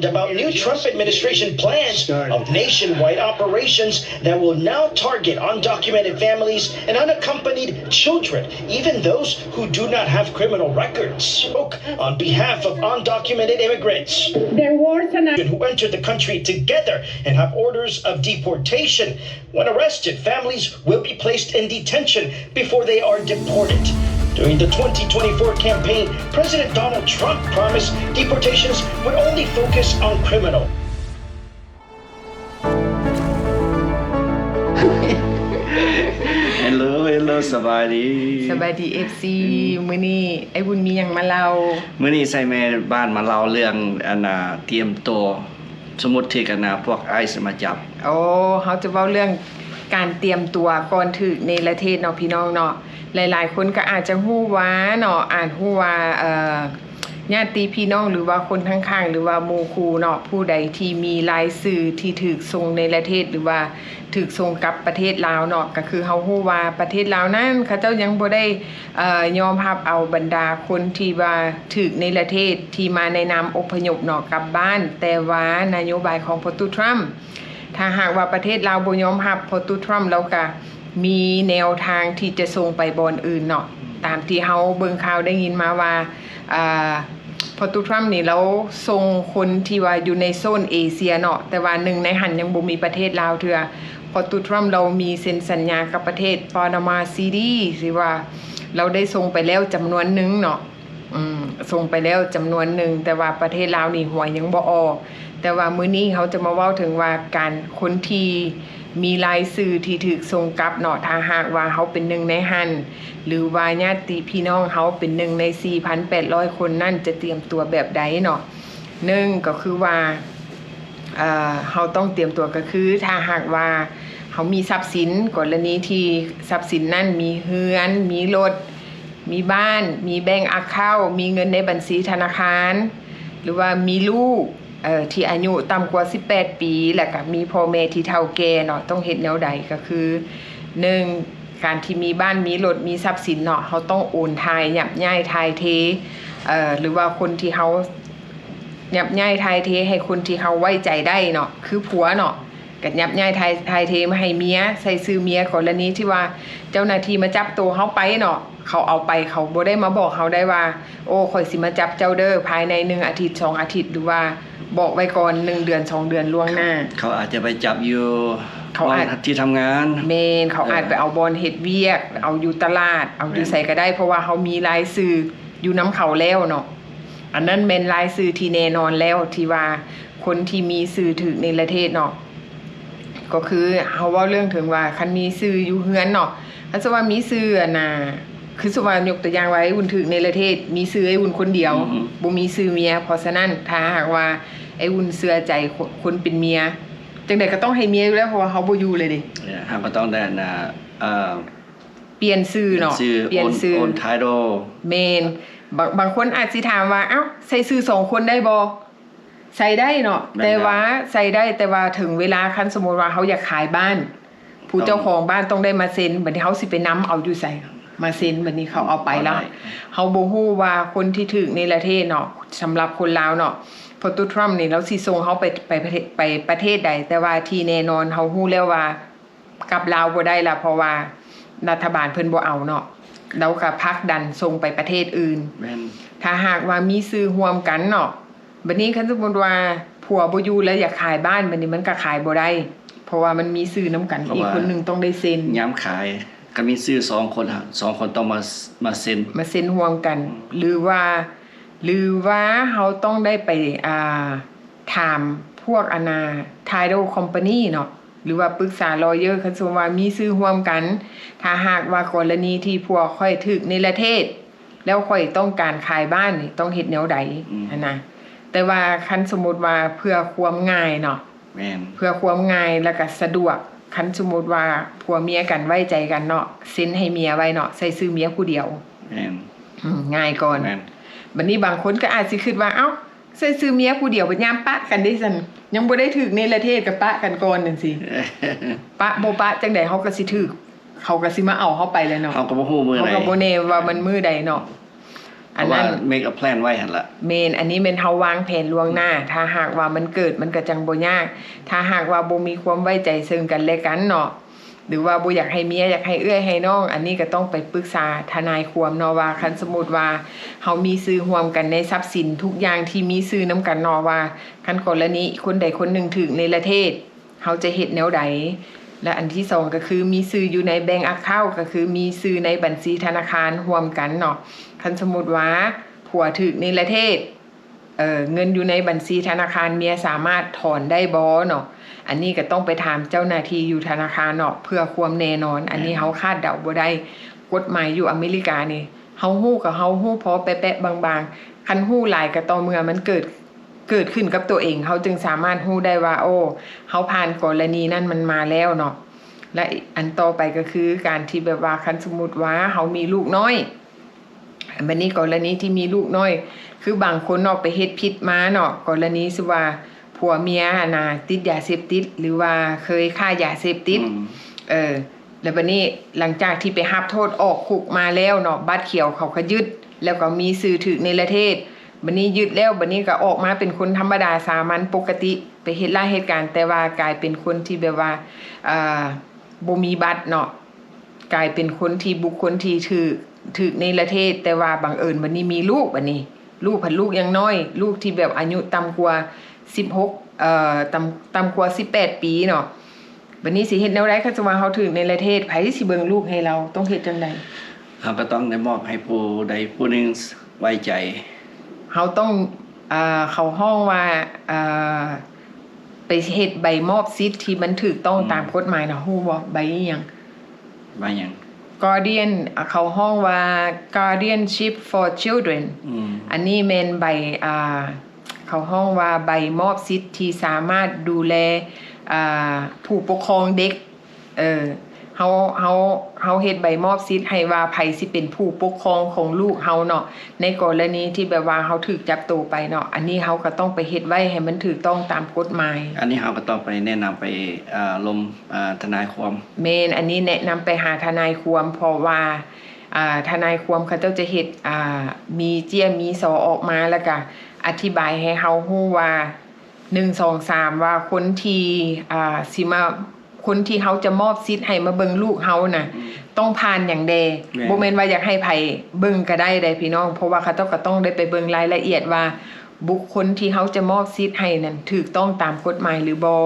About new Trump administration plans of nationwide operations that will now target undocumented families and unaccompanied children, even those who do not have criminal records. Spoke on behalf of undocumented immigrants There was an who entered the country together and have orders of deportation. When arrested, families will be placed in detention before they are deported. During the twenty twenty-four campaign, President Donald Trump promised deportations would only focus on criminal. ເຮລໂລ ເຮລໂລ ສະບາຍດີ ສະບາຍດີ ເອັຟຊີ ມື້ນີ້ອ້າຍບຸນມີຫຍັງມາເລົ່າ? ມື້ນີ້ໃສ່ແມ່ບ້ານມາເລົ່າເລື່ອງ ອັນນ່າ ຕຽມໂຕ ສົມມຸດຖືກ ອັນນ່າ ພວກໄອສ໌ມາຈັບ. ໂອ້ ເຮົາຈະເວົ້າເລື່ອງການຕຽມຕົວກ່ອນຖືກເນລະເທດເນາະ ພີ່ນ້ອງເນາະ. ຫຼາຍໆຄົນກໍອາດຈະຮູ້ວ່າເນາະ ອາດຮູ້ວ່າ ເອີ ຍາດຕິພີ່ນ້ອງ ຫຼືວ່າຄົນຂ້າງໆ ຫຼືວ່າໝູ່ຄູ່ເນາະ ຜູ້ໃດທີ່ມີລາຍຊື່ທີ່ຖືກສົ່ງເນລະເທດ ຫຼືວ່າຖືກສົ່ງກັບປະເທດລາວເນາະ ກໍຄືເຮົາຮູ້ວ່າປະເທດລາວນັ້ນ ເຂົາເຈົ້າຍັງບໍ່ໄດ້ ເອີ ຍອມຮັບເອົາບັນດາຄົນທີ່ວ່າຖືກເນລະເທດທີ່ມາໃນນາມອົບພະຍົບເນາະກັບບ້ານ, ແຕ່ວ່ານະໂຍບາຍຂອງພໍ່ຕູ້ທຣຳ ຖ້າຫາກວ່າປະເທດລາວບໍ່ຍອມຮັບ, ພໍ່ຕູ້ທຣຳລາວກະມີແນວທາງທີ່ຈະສົ່ງໄປບ່ອນອື່ນເນາະ. ຕາມທີ່ເຮົາເບິ່ງຂ່າວໄດ້ຍິນມາວ່າ ອ່າ ພໍ່ຕູ້ທຣຳນີ້ລາວສົ່ງຄົນທີ່ວ່າຢູ່ໃນໂຊນເອເຊຍເນາະ, ແຕ່ວ່າໜຶ່ງໃນຫັ້ນຍັງບໍ່ມີປະເທດລາວເທື່ອ. ພໍ່ຕູ້ທຣຳລາວມີເຊັນສັນຍາກັບປະເທດປານາມາຊີດີ ທີ່ວ່າລາວໄດ້ສົ່ງໄປແລ້ວຈຳນວນໜຶ່ງເນາະ. ອືມ ສົ່ງໄປແລ້ວຈຳນວນໜຶ່ງ, ແຕ່ວ່າປະເທດລາວນີ້ຫວຍຍັງບໍ່ອອກ. ແຕ່ວ່າມື້ນີ້ເຮົາຈະມາເວົ້າເຖິງວ່າການ ຄົນທີ່ມີລາຍຊື່ທີ່ຖືກສົ່ງກັບເນາະ, ຖ້າຫາກວ່າເຮົາເປັນໜຶ່ງໃນຫັ້ນ ຫຼືວ່າຍາດຕິພີ່ນ້ອງເຮົາເປັນໜຶ່ງໃນສີ່ພັນແປດຮ້ອຍຄົນນັ້ນ ຈະຕຽມຕົວແບບໃດເນາະ. ໜຶ່ງກໍຄືວ່າ ເອີ ເຮົາຕ້ອງຕຽມຕົວກໍຄື ຖ້າຫາກວ່າເຮົາມີຊັບສິນ, ກໍລະນີທີ່ຊັບສິນນັ້ນມີເຮືອນ, ມີລົດ, ມີບ້ານ, ມີແບັງອາເຄົາ, ມີເງິນໃນບັນຊີທະນາຄານ ຫຼືວ່າມີລູກ ເອີ ທີ່ອາຍຸຕ່ຳກວ່າສິບແປດປີ ແລ້ວກະມີພໍ່ແມ່ທີ່ເຖົ້າແກ່ເນາະ, ຕ້ອງເຮັດແນວໃດ? ກໍຄື ໜຶ່ງ ການທີ່ມີບ້ານ, ມີລົດ, ມີຊັບສິນເນາະ, ເຮົາຕ້ອງໂອນຖ່າຍ, ຍັບຍ້າຍ, ຖ່າຍເທ ເອີ ຫຼືວ່າຄົນທີ່ເຮົາ ຍັບຍ້າຍ, ຖ່າຍເທໃຫ້ຄົນທີ່ເຮົາໄວ້ໃຈໄດ້ເນາະ, ຄືຜົວເນາະ ກໍຍັບຍ້າຍ ຖ່າຍ ຖ່າຍເທມາໃຫ້ເມຍ, ໃສ່ຊື່ເມຍ. ກໍລະນີທີ່ວ່າເຈົ້າໜ້າທີ່ມາຈັບໂຕເຮົາໄປເນາະ, ເຂົາເອົາໄປ ເຂົາບໍ່ໄດ້ມາບອກເຮົາໄດ້ວ່າ ໂອ້ ຂ້ອຍຊິມາຈັບເຈົ້າເດີ ພາຍໃນໜຶ່ງອາທິດ ສອງອາທິດ ຫຼືວ່າບອກໄວ້ກ່ອນໜຶ່ງເດືອນ ສອງເດືອນລ່ວງໜ້າ. ເຂົາອາດຈະໄປຈັບຢູ່ ເຂົາອາດ ທີ່ທຳງານ. ແມ່ນ, ເຂົາອາດໄປເອົາບ່ອນເຮັດວຽກ, ເອົາຢູ່ຕະຫຼາດ, ເອົາຢູ່ໃສກໍໄດ້, ເພາະວ່າເຮົາມີລາຍຊື່ຢູ່ນຳເຂົາແລ້ວເນາະ. ອັນນັ້ນແມ່ນລາຍຊື່ທີ່ແນ່ນອນແລ້ວ ທີ່ວ່າຄົນທີ່ມີຊື່ຖືກເນລະເທດເນາະ. ກໍຄືເຮົາເວົ້າເລື່ອງເຖິງວ່າ ຄັນມີຊື່ຢູ່ເຮືອນເນາະ, ຄັນສົມມຸດວ່າມີຊື່ ອັນນ່າ ຄືສົມມຸດວ່າຍົກຕົວຢ່າງວ່າ ອ້າຍອຸ່ນຖືກເນລະເທດ ມີຊື່ອ້າຍອຸ່ນຄົນດຽວ ອືມ ບໍ່ມີຊື່ເມຍ. ເພາະສະນັ້ນ ຖ້າຫາກວ່າອ້າຍອຸ່ນເຊື່ອໃຈຄົນ ຄົນເປັນເມຍ ຈັ່ງໃດກໍຕ້ອງໃຫ້ເມຍຢູ່ແລ້ວ ເພາະວ່າເຮົາບໍ່ຢູ່ເລີຍເດ້. ເອີ ເຮົາກໍຕ້ອງໄດ້ ອັນນ່າ ເອີ ປ່ຽນຊື່ເນາະ ປ່ຽນຊື່ ປ່ຽນຊື່ ໂອນ ໂອນໄທໂດ. ແມ່ນ. ບາງ ບາງຄົນອາດຊິຖາມວ່າ ອ້າວ ໃສ່ຊື່ສອງຄົນໄດ້ບໍ່? ໃສ່ໄດ້ເນາະ ແມ່ນ ແຕ່ວ່າໃສ່ໄດ້ ແຕ່ວ່າເຖິງເວລາ ຄັນສົມມຸດວ່າເຮົາຢາກຂາຍບ້ານ ຜູ້ເຈົ້າຂອງບ້ານຕ້ອງໄດ້ມາເຊັນ, ບັດນີ້ເຮົາຊິໄປນຳເອົາຢູ່ໃສມາເຊັນ? ບັດນີ້ເຂົາເອົາໄປແລ້ວ ເຮົາບໍ່ຮູ້ວ່າຄົນທີ່ຖືກເນລະເທດເນາະ, ສຳລັບຄົນລາວເນາະ ພໍ່ຕູ້ທຣຳນີ້ ລາວຊິສົ່ງເຮົາໄປ ໄປປະເທດ ໄປປະເທດໃດ? ແຕ່ວ່າທີ່ແນ່ນອນ ເຮົາຮູ້ແລ້ວວ່າ ກັບລາວບໍ່ໄດ້ລະ ເພາະວ່າລັດຖະບານເພິ່ນບໍ່ເອົາເນາະ, ລາວກໍຜັກດັນສົ່ງໄປປະເທດອື່ນ. ແມ່ນ. ຖ້າຫາກວ່າມີຊື່ຮ່ວມກັນເນາະ, ບັດນີ້ຄັນສົມມຸດວ່າຜົວບໍ່ຢູ່ແລ້ວຢາກຂາຍບ້ານ, ບັດນີ້ມັນກໍຂາຍບໍ່ໄດ້ ເພາະວ່າມັນມີຊື່ນຳກັນ, ເພາະວ່າອີກຄົນໜຶ່ງຕ້ອງໄດ້ເຊັນ. ຍາມຂາຍ ກໍມີຊື່ສອງຄົນ, ສອງຄົນຕ້ອງມາ ມາເຊັນ ມາເຊັນຮ່ວມກັນ. ອືມ. ຫຼືວ່າ ຫຼືວ່າເຮົາຕ້ອງໄດ້ໄປ ອ່າ ຖາມພວກ ອັນນ່າ title company ເນາະ ຫຼືວ່າປຶກສາ lawyer ຄັນສົມມຸດວ່າມີຊື່ຮ່ວມກັນ, ຖ້າຫາກວ່າກໍລະນີທີ່ຜົວຂ້ອຍຖືກເນລະເທດ ແລ້ວຂ້ອຍຕ້ອງການຂາຍບ້ານນີ້ ຕ້ອງເຮັດແນວໃດ? ອືມ ຫັ້ນນະ. ແຕ່ວ່າຄັນສົມມຸດວ່າເພື່ອຄວາມງ່າຍເນາະ, ແມ່ນ ເພື່ອຄວາມງ່າຍ ແລ້ວກະສະດວກ, ຄັນສົມມຸດວ່າຜົວເມຍກັນໄວ້ໃຈກັນເນາະ ເຊັນໃຫ້ເມຍໄວ້ເນາະ, ໃສ່ຊື່ເມຍຜູ້ດຽວ. ແມ່ນ. ອືມ ງ່າຍກ່ອນ. ແມ່ນ. ບັດນີ້ບາງຄົນກໍອາດຊິຄິດວ່າ ເອົ້າ ໃສ່ຊື່ເມຍຜູ້ດຽວ ບັດຍາມປະກັນເດຊັ້ນ ຍັງບໍ່ໄດ້ຖືກເນລະເທດກໍປະກັນກ່ອນຈັ່ງຊີ້ ປະບໍ່ປະຈັ່ງໃດ ເຮົາກໍຊິຖືກ ເຂົາກໍຊິມາເອົາເຮົາໄປແຫຼະເນາະ. ເຮົາກໍບໍ່ຮູ້ມື້ໃດ ເຮົາກໍບໍ່ແນ່ວ່າມັນມື້ໃດເນາະ. ອັນນັ້ນ make a plan ໄວ້ຫັ້ນລະ. ແມ່ນ, ອັນນີ້ແມ່ນເຮົາວາງແຜນລ່ວງໜ້າ. ຖ້າຫາກວ່າມັນເກີດ ມັນກໍຈັ່ງບໍ່ຍາກ. ຖ້າຫາກວ່າບໍ່ມີຄວາມໄວ້ໃຈເຊິ່ງກັນແລະກັນເນາະ ຫຼືວ່າບໍ່ຢາກໃຫ້ເມຍ ຢາກໃຫ້ເອື້ອຍໃຫ້ນ້ອງ, ອັນນີ້ກໍຕ້ອງໄປປຶກສາທະນາຍຄວາມເນາະ ວ່າຄັນສົມມຸດວ່າເຮົາມີຊື່ຮ່ວມກັນໃນຊັບສິນທຸກຢ່າງທີ່ມີຊື່ນຳກັນເນາະ ວ່າຄັນກໍລະນີຄົນໃດຄົນໜຶ່ງຖືກເນລະເທດ ເຮົາຈະເຮັດແນວໃດ? ແລະ ອັນທີສອງກໍຄືມີຊື່ຢູ່ໃນ bank account ກໍຄືມີຊື່ໃນບັນຊີທະນາຄານຮ່ວມກັນເນາະ. ຄັນສົມມຸດວ່າຜົວຖືກເນລະເທດ ເອີ ເງິນຢູ່ໃນບັນຊີທະນາຄານເມຍສາມາດຖອນໄດ້ບໍ່ເນາະ? ອັນນີ້ກໍຕ້ອງໄປຖາມເຈົ້າໜ້າທີ່ຢູ່ທະນາຄານເນາະ ເພື່ອຄວາມແນ່ນອນ. ອັນນີ້ເຮົາຄາດເດົາບໍ່ໄດ້. ກົດໝາຍຢູ່ອາເມລິການີ້ ເຮົາຮູ້ກໍເຮົາຮູ້ພໍແປະໆບາງໆ. ຄັນຮູ້ຫຼາຍກໍຕໍ່ເມື່ອມັນເກີດ ເກີດຂຶ້ນກັບຕົວເອງ ເຮົາຈຶ່ງສາມາດຮູ້ໄດ້ວ່າ ໂອ້ ເຮົາຜ່ານກໍລະນີນັ້ນມັນມາແລ້ວເນາະ. ແລະ ອັນຕໍ່ໄປກໍຄືການທີ່ແບບວ່າ ຄັນສົມມຸດວ່າເຮົາມີລູກນ້ອຍ ບັດນີ້ກໍລະນີທີ່ມີລູກນ້ອຍ ຄືບາງຄົນເນາະໄປເຮັດຜິດມາເນາະ ກໍລະນີສົມມຸດວ່າຜົວເມຍຫັ້ນນະຕິດຢາເສບຕິດ ຫຼືວ່າເຄີຍຄ້າຢາເສບຕິດ ເອີ ແລ້ວບັດນີ້ຫຼັງຈາກທີ່ໄປຮັບໂທດອອກຄຸກມາແລ້ວເນາະ ບັດຂຽວເຂົາກໍຍຶດ ແລ້ວກໍມີຊື່ຖືກເນລະເທດ ບັດນີ້ຍຶດແລ້ວ ບັດນີ້ກໍອອກມາເປັນຄົນທຳມະດາສາມັນປົກກະຕິ ໄປເຮັດລາເຮັດການ ແຕ່ວ່າກາຍເປັນຄົນທີ່ແບບວ່າ ເອີ ບໍ່ມີບັດເນາະ ກາຍເປັນຄົນທີ່ ບຸກຄົນທີ່ຖືກ ຖືກເນລະເທດ ແຕ່ວ່າບັງເອີນບັດນີ້ມີລູກ ບັດນີ້ລູກພັດລູກຍັງນ້ອຍ ລູກທີ່ແບບອາຍຸຕ່ຳກວ່າສິບຫົກ ເອີ ຕ່ຳ ຕ່ຳກວ່າສິບແປດປີເນາະ. ບັດນີ້ຊິເຮັດແນວໃດ ຄັນສົມວ່າເຮົາຖືກເນລະເທດ ໃຜຊິເບິ່ງລູກໃຫ້ເຮົາ? ຕ້ອງເຮັດຈັ່ງໃດ? ເຮົາກໍຕ້ອງໄດ້ມອບໃຫ້ຜູ້ໃດຜູ້ໜຶ່ງໄວ້ໃຈ. ເຮົາຕ້ອງ ເອີ ເຂົາຮ້ອງວ່າ ເອີ ໄປເຮັດໃບມອບສິດທີ່ມັນຖືກຕ້ອງຕາມກົດໝາຍນະ ຮູ້ບໍ່? ໃບອີ່ຫຍັງ? ໃບຫຍັງ? Guardian ເຂົາຮ້ອງວ່າ Guardianship for Children ອັນນີ້ແມ່ນໃບ ອ່າ ເຂົາຮ້ອງວ່າໃບມອບສິດທີ່ສາມາດດູແລ ອ່າ ຜູ້ປົກຄອງເດັກ ເອີ ເຮົາ ເຮົາ ເຮົາເຮັດໃບມອບສິດໃຫ້ວ່າໃຜຊິເປັນຜູ້ປົກຄອງຂອງລູກເຮົາເນາະ ໃນກໍລະນີທີ່ແບບວ່າເຮົາຖືກຈັບໂຕໄປເນາະ ອັນນີ້ເຮົາກໍຕ້ອງໄປເຮັດໄວ້ໃຫ້ມັນຖືກຕ້ອງຕາມກົດໝາຍ. ອັນນີ້ເຮົາກໍຕ້ອງໄປແນະນຳໄປ ອ່າ ລົມ ອ່າ ທະນາຍຄວາມ. ແມ່ນ, ອັນນີ້ແນະນຳໄປຫາທະນາຍຄວາມ ເພາະວ່າ ອ່າ ທະນາຍຄວາມເຂົາເຈົ້າຈະເຮັດ ອ່າ ມີເຈ້ຍມີຊໍອອກມາ ແລ້ວກະອະທິບາຍໃຫ້ເຮົາຮູ້ວ່າ ໜຶ່ງ ສອງ ສາມ ວ່າຄົນທີ່ ອ່າ ຊິມາ ຄົນທີ່ເຮົາຈະມອບສິດໃຫ້ມາເບິ່ງລູກເຮົານະ ອືມ ຕ້ອງຜ່ານຫຍັງແດ່? ແມ່ນ ບໍ່ແມ່ນວ່າຢາກໃຫ້ໃຜເບິ່ງກໍໄດ້ເດ້ພີ່ນ້ອງ ເພາະວ່າເຂົາເຈົ້າກໍຕ້ອງໄດ້ໄປເບິ່ງລາຍລະອຽດວ່າ ບຸກຄົນທີ່ເຮົາຈະມອບສິດໃຫ້ນັ້ນຖືກຕ້ອງຕາມກົດໝາຍຫຼືບໍ່?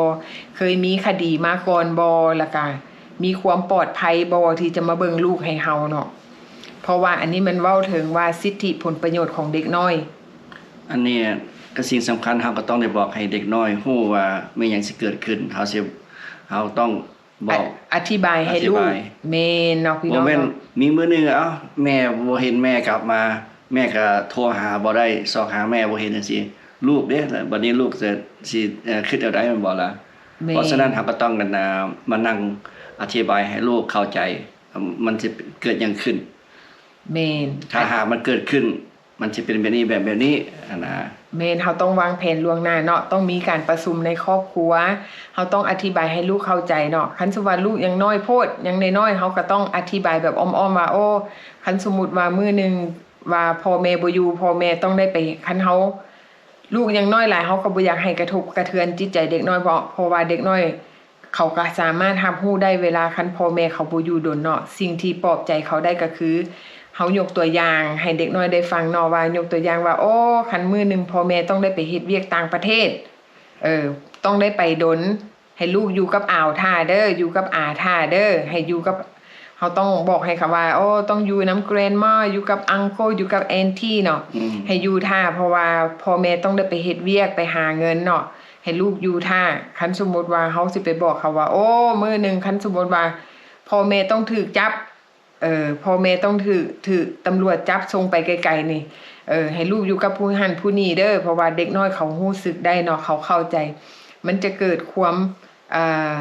ເຄີຍມີຄະດີມາກ່ອນບໍ່? ແລ້ວກະມີຄວາມປອດໄພບໍ່ ທີ່ຈະມາເບິ່ງລູກໃຫ້ເຮົາເນາະ? ເພາະວ່າອັນນີ້ມັນເວົ້າເຖິງວ່າສິດທິຜົນປະໂຫຍດຂອງເດັກນ້ອຍ. ອັນນີ້ກໍສິ່ງສຳຄັນ ເຮົາກໍຕ້ອງໄດ້ບອກໃຫ້ເດັກນ້ອຍຮູ້ວ່າມີຫຍັງຊິເກີດຂຶ້ນ ເຮົາຊິ ເຮົາຕ້ອງບອກ ອະ ອະທິບາຍໃຫ້ລູກ ອະທິບາຍ ແມ່ນເນາະພີ່ນ້ອງເນາະ ບໍ່ແມ່ນມີມື້ໜຶ່ງ ເອົ້າ ແມ່ບໍ່ເຫັນ ແມ່ກັບມາ ແມ່ກໍໂທຫາບໍ່ໄດ້ ຊອກຫາແມ່ບໍ່ເຫັນ ຈັ່ງຊີ້ ລູກເດ້ ບັດນີ້ລູກຈະ ຊິ ເອີ ຄິດແນວໃດ ແມ່ນບໍ່ລະ? ແມ່ນ ເພາະສະນັ້ນເຮົາກໍຕ້ອງ ອັນ ນາ ມານັ່ງອະທິບາຍໃຫ້ລູກເຂົ້າໃຈ ມັນຊິເກີດຫຍັງຂຶ້ນ ແມ່ນ ຖ້າຫາກມັນເກີດຂຶ້ນ ມັນຊິເປັນແບບນີ້ ແບບ ແບບນີ້ຫັ້ນນະ. ແມ່ນ ເຮົາຕ້ອງວາງແຜນລ່ວງໜ້າເນາະ ຕ້ອງມີການປະຊຸມໃນຄອບຄົວ ເຮົາຕ້ອງອະທິບາຍໃຫ້ລູກເຂົ້າໃຈເນາະ ຄັນສົມວ່າລູກຍັງນ້ອຍໂພດ ຍັງນ້ອຍໆ ເຮົາກໍຕ້ອງອະທິບາຍແບບອ້ອມໆວ່າ ໂອ້ ຄັນສົມມຸດວ່າມື້ໜຶ່ງວ່າພໍ່ແມ່ບໍ່ຢູ່ ພໍ່ແມ່ຕ້ອງໄດ້ໄປ ຄັນເຮົາ ລູກຍັງນ້ອຍຫຼາຍ ເຮົາກໍບໍ່ຢາກໃຫ້ກະທົບກະເທືອນຈິດໃຈເດັກນ້ອຍ ເພາະ ເພາະວ່າເດັກນ້ອຍ ເຂົາກໍສາມາດຮັບຮູ້ໄດ້ເວລາຄັນພໍ່ແມ່ເຂົາບໍ່ຢູ່ດົນເນາະ ສິ່ງທີ່ປອບໃຈເຂົາໄດ້ກໍຄື ເຮົາຍົກຕົວຢ່າງໃຫ້ເດັກນ້ອຍໄດ້ຟັງເນາະ ວ່າຍົກຕົວຢ່າງວ່າ ໂອ້ ຄັນມື້ໜຶ່ງພໍ່ແມ່ຕ້ອງໄດ້ໄປເຮັດວຽກຕ່າງປະເທດ ເອີ ຕ້ອງໄດ້ໄປດົນ ໃຫ້ລູກຢູ່ກັບອາວທ່າເດີ ຢູ່ກັບອາທ່າເດີ ໃຫ້ຢູ່ກັບ ເຮົາຕ້ອງບອກໃຫ້ເຂົາວ່າ ໂອ້ ຕ້ອງຢູ່ນຳ grandma ຢູ່ກັບ uncle ຢູ່ກັບ auntie ເນາະ ອືມ ໃຫ້ຢູ່ທ່າ ເພາະວ່າພໍ່ແມ່ຕ້ອງໄດ້ໄປເຮັດວຽກ ໄປຫາເງິນເນາະ ໃຫ້ລູກຢູ່ທ່າ. ຄັນສົມມຸດວ່າເຮົາຊິໄປບອກເຂົາວ່າ ໂອ້ ມື້ໜຶ່ງ ຄັນສົມມຸດວ່າພໍ່ແມ່ຕ້ອງຖືກຈັບ ເອີ ພໍ່ແມ່ຕ້ອງຖືກ ຖືກຕຳຫຼວດຈັບສົ່ງໄປໄກໆນີ້ ເອີ ໃຫ້ລູກຢູ່ກັບຜູ້ຫັ້ນຜູ້ນີ້ເດີ ເພາະວ່າເດັກນ້ອຍເຂົາຮູ້ສຶກໄດ້ເນາະ ເຂົາເຂົ້າໃຈ ມັນຈະເກີດຄວາມ ອ່າ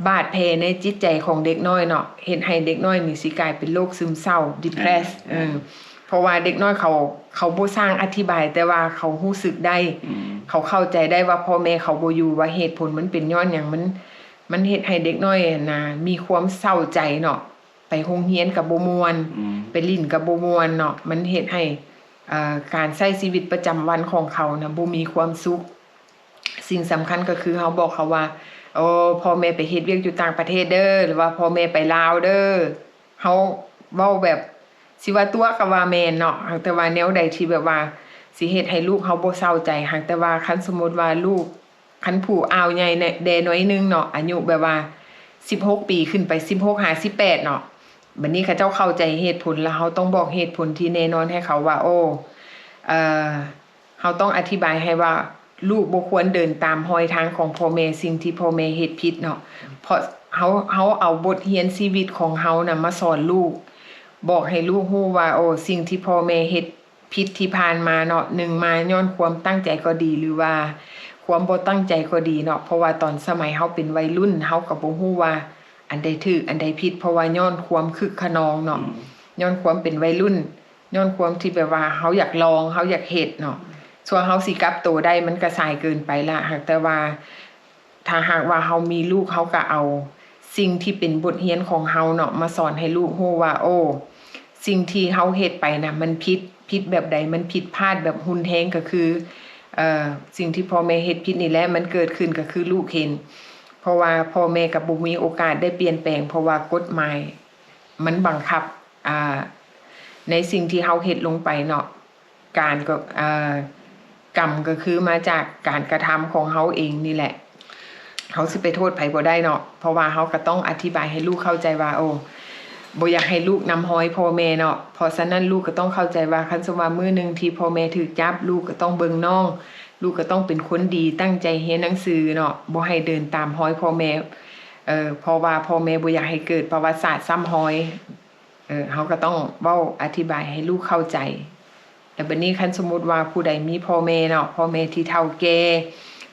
ບາດແຜໃນຈິດໃຈຂອງເດັກນ້ອຍເນາະ ເຮັດໃຫ້ເດັກນ້ອຍນີ້ຊິກາຍເປັນໂລກຊຶມເສົ້າ depress ເອີ ເອີ ເພາະວ່າເດັກນ້ອຍເຂົາ ເຂົາບໍ່ຊ່າງອະທິບາຍ ແຕ່ວ່າເຂົາຮູ້ສຶກໄດ້ ອືມ ເຂົາເຂົ້າໃຈໄດ້ວ່າພໍ່ແມ່ເຂົາບໍ່ຢູ່ ວ່າເຫດຜົນມັນເປັນຍ້ອນຫຍັງ ມັນ ມັນເຮັດໃຫ້ເດັກນ້ອຍຫັ້ນນະ ມີຄວາມເສົ້າໃຈເນາະ ໄປໂຮງຮຽນກໍບໍ່ມ່ວນ ອືມ ໄປຫຼິ້ນກໍບໍ່ມ່ວນເນາະ ມັນເຮັດໃຫ້ ເອີ ການໃຊ້ຊີວິດປະຈຳວັນຂອງເຂົານະ ບໍ່ມີຄວາມສຸກ. ສິ່ງສຳຄັນກໍຄືເຮົາບອກເຂົາວ່າ ໂອ້ ພໍ່ແມ່ໄປເຮັດວຽກຢູ່ຕ່າງປະເທດເດີ ຫຼືວ່າພໍ່ແມ່ໄປລາວເດີ. ເຮົາເວົ້າແບບ ຊິວ່າຕົວະກໍວ່າແມ່ນເນາະ, ຫາກແຕ່ວ່າແນວໃດທີ່ແບບວ່າຊິເຮັດໃຫ້ລູກເຮົາບໍ່ເຊົາໃຈ, ຫາກແຕ່ວ່າຄັນສົມມຸດວ່າລູກ ຄັນຜູ້ອ່າວໃຫຍ່ແດ່ໜ້ອຍໜຶ່ງເນາະ, ອາຍຸແບບວ່າສິບຫົກປີຂຶ້ນໄປ ສິບຫົກຫາສິບແປດເນາະ, ບັດນີ້ເຂົາເຈົ້າເຂົ້າໃຈເຫດຜົນ ແລ້ວເຮົາຕ້ອງບອກເຫດຜົນທີ່ແນ່ນອນໃຫ້ເຂົາວ່າ ໂອ້ ເອີ ເຮົາຕ້ອງອະທິບາຍໃຫ້ວ່າ ລູກບໍ່ຄວນເດີນຕາມຮອຍທາງຂອງພໍ່ແມ່ ສິ່ງທີ່ພໍ່ແມ່ເຮັດຜິດເນາະ, ເພາະເຮົາ ເຮົາເອົາບົດຮຽນຊີວິດຂອງເຮົານະມາສອນລູກ, ບອກໃຫ້ລູກຮູ້ວ່າ ໂອ້ ສິ່ງທີ່ພໍ່ແມ່ເຮັດ ຜິດທີ່ຜ່ານມາເນາະ, ໜຶ່ງມາຍ້ອນຄວາມຕັ້ງໃຈກໍດີ ຫຼືວ່າຄວາມບໍ່ຕັ້ງໃຈກໍດີເນາະ, ເພາະວ່າຕອນສະໄໝເຮົາເປັນໄວລຸ້ນ ເຮົາກໍບໍ່ຮູ້ວ່າອັນໃດຖືກ ອັນໃດຜິດ, ເພາະວ່າຍ້ອນຄວາມຄຶກຂະນອງເນາະ, ອືມ ຍ້ອນຄວາມເປັນໄວລຸ້ນ ຍ້ອນຄວາມທີ່ແບບວ່າເຮົາຢາກລອງ ເຮົາຢາກເຮັດເນາະ, ສ່ວນເຮົາຊິກັບໂຕໄດ້ມັນກໍສາຍເກີນໄປລະ. ຫາກແຕ່ວ່າ ຖ້າຫາກວ່າເຮົາມີລູກ ເຮົາກໍເອົາສິ່ງທີ່ເປັນບົດຮຽນຂອງເຮົາເນາະ ມາສອນໃຫ້ລູກຮູ້ວ່າ ໂອ້ ສິ່ງທີ່ເຮົາເຮັດໄປນະ ມັນຜິດ, ຜິດແບບໃດ, ມັນຜິດພາດແບບຮຸນແຮງ ກໍຄື ເອີ ສິ່ງທີ່ພໍ່ແມ່ເຮັດຜິດນີ້ແຫຼະ ມັນເກີດຂຶ້ນກໍຄືລູກເຫັນ, ເພາະວ່າພໍ່ແມ່ກໍບໍ່ມີໂອກາດໄດ້ປ່ຽນແປງ ເພາະວ່າກົດໝາຍມັນບັງຄັບ ອ່າ ໃນສິ່ງທີ່ເຮົາເຮັດລົງໄປເນາະ. ການກໍ ເອີ ກຳກໍຄືມາຈາກການກະທຳຂອງເຮົາເອງນີ້ແຫຼະ, ເຮົາຊິໄປໂທດໃຜບໍ່ໄດ້ເນາະ, ເພາະວ່າເຮົາກໍຕ້ອງອະທິບາຍໃຫ້ລູກເຂົ້າໃຈວ່າ ໂອ້ ບໍ່ຢາກໃຫ້ລູກນຳຮອຍພໍ່ແມ່ເນາະ. ເພາະສະນັ້ນລູກກໍຕ້ອງເຂົ້າໃຈວ່າ ຄັນສົມວ່າມື້ໜຶ່ງທີ່ພໍ່ແມ່ຖືກຈັບ ລູກກໍຕ້ອງເບິ່ງນ້ອງ, ລູກກໍຕ້ອງເປັນຄົນດີ ຕັ້ງໃຈຮຽນໜັງສືເນາະ, ບໍ່ໃຫ້ເດີນຕາມຮອຍພໍ່ແມ່ ເອີ ເພາະວ່າພໍ່ແມ່ບໍ່ຢາກໃຫ້ເກີດປະຫວັດສາດຊ້ຳຮອຍ. ເອີ ເຮົາກໍຕ້ອງເວົ້າອະທິບາຍໃຫ້ລູກເຂົ້າໃຈ. ແລ້ວບັດນີ້ຄັນສົມມຸດວ່າຜູ້ໃດມີພໍ່ແມ່ເນາະ, ພໍ່ແມ່ທີ່ເຖົ້າແກ່,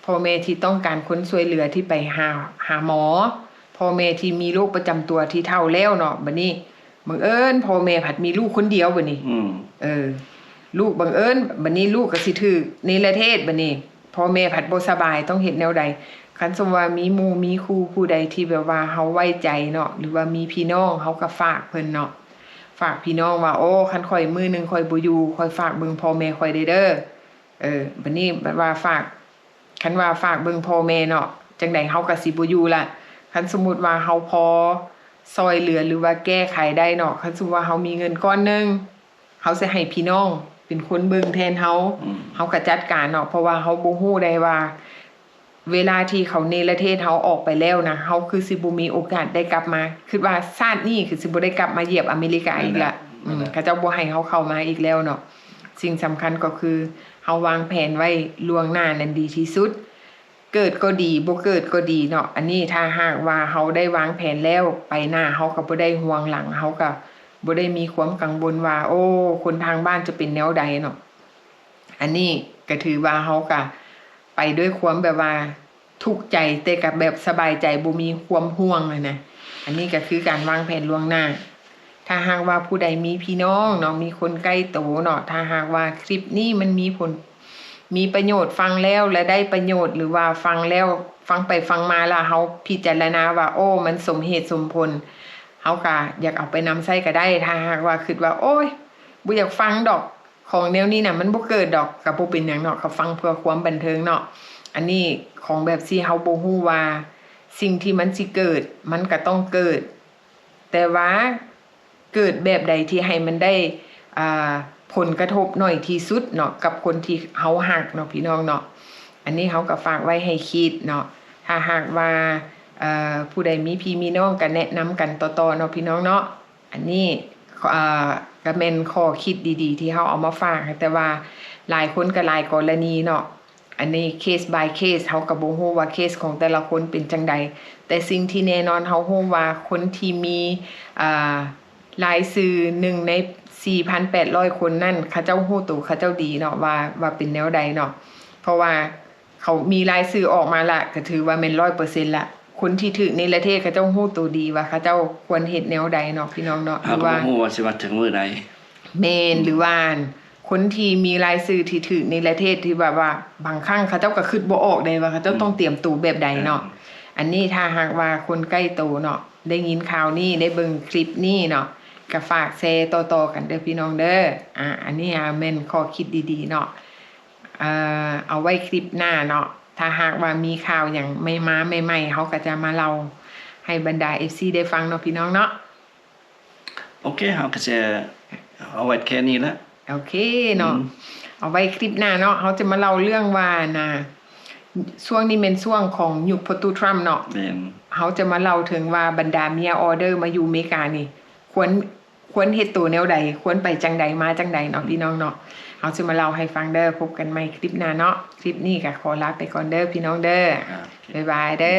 ພໍ່ແມ່ທີ່ຕ້ອງການຄົນຊ່ວຍເຫຼືອທີ່ໄປຫາ ຫາໝໍ, ພໍ່ແມ່ທີ່ມີໂລກປະຈຳຕົວທີ່ເຖົ້າແລ້ວເນາະ, ບັດນີ້ບັງເອີນພໍ່ແມ່ພັດມີລູກຄົນດຽວບັດນີ້ ອືມ ເອີ ລູກບັງເອີນ ບັດນີ້ລູກກໍຊິຖືກເນລະເທດ ບັດນີ້ພໍ່ແມ່ພັດບໍ່ສະບາຍ ຕ້ອງເຮັດແນວໃດ? ຄັນສົມວ່າມີໝູ່ມີຄູ່ຜູ້ໃດທີ່ແບບວ່າເຮົາໄວ້ໃຈເນາະ ຫຼືວ່າມີພີ່ນ້ອງ ເຮົາກໍຝາກເພິ່ນເນາະ, ຝາກພີ່ນ້ອງວ່າ ໂອ້ ຄັນຂ້ອຍມື້ໜຶ່ງຂ້ອຍບໍ່ຢູ່ ຂ້ອຍຝາກເບິ່ງພໍ່ແມ່ຂ້ອຍແດ່ເດີ. ເອີ ບັດນີ້ບັດວ່າຝາກ ຄັນວ່າຝາກເບິ່ງພໍ່ແມ່ເນາະ ຈັ່ງໃດເຮົາກໍຊິບໍ່ຢູ່ລະ. ຄັນສົມມຸດວ່າເຮົາພໍຊ່ອຍເຫຼືອ ຫຼືວ່າແກ້ໄຂໄດ້ເນາະ, ຄັນສົມມຸດວ່າເຮົາມີເງິນກ້ອນໜຶ່ງ ເຮົາຊິໃຫ້ພີ່ນ້ອງເປັນຄົນເບິ່ງແທນເຮົາ ອືມ ເຮົາກໍຈັດການເນາະ, ເພາະວ່າເຮົາບໍ່ຮູ້ໄດ້ວ່າ ເວລາທີ່ເຂົາເນລະເທດເຮົາອອກໄປແລ້ວນະ ເຮົາຄືຊິບໍ່ມີໂອກາດໄດ້ກັບມາ, ຄິດວ່າຊາດນີ້ຄືຊິບໍ່ໄດ້ກັບມາຢຽບອາເມລິກາອີກລະ. ແມ່ນແຫຼະ ອືມ ແມ່ນແຫຼະ ເຂົາເຈົ້າບໍ່ໃຫ້ເຮົາເຂົ້າມາອີກແລ້ວເນາະ. ສິ່ງສຳຄັນກໍຄືເຮົາວາງແຜນໄວ້ລ່ວງໜ້ານັ້ນດີທີ່ສຸດ, ເກີດກໍດີ ບໍ່ເກີດກໍດີເນາະ. ອັນນີ້ຖ້າຫາກວ່າເຮົາໄດ້ວາງແຜນແລ້ວ ໄປໜ້າເຮົາກໍບໍ່ໄດ້ຫ່ວງຫຼັງ, ເຮົາກໍບໍ່ໄດ້ມີຄວາມກັງວົນວ່າ ໂອ້ ຄົນທາງບ້ານຈະເປັນແນວໃດເນາະ. ອັນນີ້ກໍຖືວ່າເຮົາກໍໄປດ້ວຍຄວາມແບບວ່າທຸກໃຈ ແຕ່ກໍແບບສະບາຍໃຈ ບໍ່ມີຄວາມຫ່ວງຫັ້ນນະ. ອັນນີ້ກໍຄືການວາງແຜນລ່ວງໜ້າ. ຖ້າຫາກວ່າຜູ້ໃດມີພີ່ນ້ອງເນາະ ມີຄົນໃກ້ໂຕເນາະ, ຖ້າຫາກວ່າຄລິບນີ້ມັນມີຜົນ ມີປະໂຫຍດ, ຟັງແລ້ວລະໄດ້ປະໂຫຍດ ຫຼືວ່າຟັງແລ້ວ ຟັງໄປຟັງມາລະເຮົາພິຈາລະນາວ່າ ໂອ້ ມັນສົມເຫດສົມຜົນ, ເຮົາກະຢາກເອົາໄປນຳໃຊ້ກະໄດ້. ຖ້າຫາກວ່າຄິດວ່າ ໂອ້ຍ ບໍ່ຢາກຟັງດອກ ຂອງແນວນີ້ນະ ມັນບໍ່ເກີດດອກ ກະບໍ່ເປັນຫຍັງເນາະ, ກະຟັງເພື່ອຄວາມບັນເທີງເນາະ. ອັນນີ້ຂອງແບບທີ່ເຮົາບໍ່ຮູ້ວ່າສິ່ງທີ່ມັນຊິເກີດ ມັນກະຕ້ອງເກີດ, ແຕ່ວ່າເກີດແບບໃດທີ່ໃຫ້ມັນໄດ້ ອ່າ ຜົນກະທົບໜ້ອຍທີ່ສຸດເນາະ ກັບຄົນທີ່ເຮົາຮັກເນາະ ພີ່ນ້ອງເນາະ. ອັນນີ້ເຮົາກະຝາກໄວ້ໃຫ້ຄິດເນາະ. ຖ້າຫາກວ່າ ເອີ ຜູ້ໃດມີພີ່ມີນ້ອງ ກະແນະນຳກັນຕໍ່ໆເນາະ ພີ່ນ້ອງເນາະ. ອັນນີ້ ເອີ ກະແມ່ນຂໍ້ຄິດດີໆທີ່ເຮົາເອົາມາຝາກ, ແຕ່ວ່າຫຼາຍຄົນກະຫຼາຍກໍລະນີເນາະ. ອັນນີ້ case by case ເຮົາກະບໍ່ຮູ້ວ່າ case ຂອງແຕ່ລະຄົນເປັນຈັ່ງໃດ, ແຕ່ສິ່ງທີ່ແນ່ນອນເຮົາຮູ້ວ່າຄົນທີ່ມີ ອ່າ ລາຍຊື່ໜຶ່ງໃນສີ່ພັນແປດຮ້ອຍຄົນນັ້ນ ເຂົາເຈົ້າຮູ້ໂຕເຂົາເຈົ້າດີເນາະ ວ່າ ວ່າເປັນແນວໃດເນາະ. ເພາະວ່າ ເຂົາມີລາຍຊື່ອອກມາລະ ກະຖືວ່າແມ່ນຮ້ອຍເປີເຊັນລະ. ຄົນທີ່ຖືກເນລະເທດ ເຂົາເຈົ້າຮູ້ໂຕດີວ່າເຂົາເຈົ້າຄວນເຮັດແນວໃດເນາະ ພີ່ນ້ອງເນາະ. ເຮົາກໍບໍ່ຮູ້ວ່າຊິມາເຖິງມື້ໃດ. ແມ່ນ ອືມ ຫຼືວ່າ ອັນ ຄົນທີ່ມີລາຍຊື່ທີ່ຖືກເນລະເທດ ທີ່ແບບວ່າບາງຄັ້ງເຂົາເຈົ້າກໍຄິດບໍ່ອອກເດ້ວ່າເຂົາເຈົ້າ ອືມ ຕ້ອງຕຽມໂຕແບບໃດເນາະ. ອ່າ ອັນນີ້ຖ້າຫາກວ່າຄົນໃກ້ໂຕເນາະ ໄດ້ຍິນຂ່າວນີ້ ໄດ້ເບິ່ງຄລິບນີ້ເນາະ ກໍຝາກແຊຕໍ່ໆກັນເດີພີ່ນ້ອງເດີ. ອາ ອັນນີ້ ອາ ແມ່ນຂໍ້ຄິດດີໆເນາະ. ເອີ ເອົາໄວ້ຄລິບໜ້າເນາະ ຖ້າຫາກວ່າມີຂ່າວຫຍັງໃໝ່ມາໃໝ່ໆ ເຮົາກໍຈະມາເລົ່າໃຫ້ບັນດາເອັຟຊີໄດ້ຟັງເນາະພີ່ນ້ອງເນາະ. ໂອເຄ ເຮົາກໍຈະເອົາໄວ້ແຄ່ນີ້ລະ. ໂອເຄເນາະ ອືມ ເອົາໄວ້ຄລິບໜ້າເນາະ ເຮົາຈະມາເລົ່າເລື່ອງວ່ານະ ຊ່ວງນີ້ແມ່ນຊ່ວງຂອງຍຸກພໍ່ຕູ້ທຣຳເນາະ. ແມ່ນ ເຮົາຈະມາເລົ່າເຖິງວ່າບັນດາເມຍອໍເດີມາຢູ່ເມການີ້ ຄວນ ຄວນເຮັດໂຕແນວໃດ ຄວນໄປຈັ່ງໃດມາຈັ່ງໃດເນາະ ອືມ ພີ່ນ້ອງເນາະ. ເຮົາຈະມາເລົ່າໃຫ້ຟັງເດີ. ພົບກັນໃໝ່ຄລິບໜ້າເນາະ. ຄລິບນີ້ກໍຂໍລາໄປກ່ອນເດີພີ່ນ້ອງເດີ. ອ່າ ໂອເຄ ບາຍບາຍເດີ.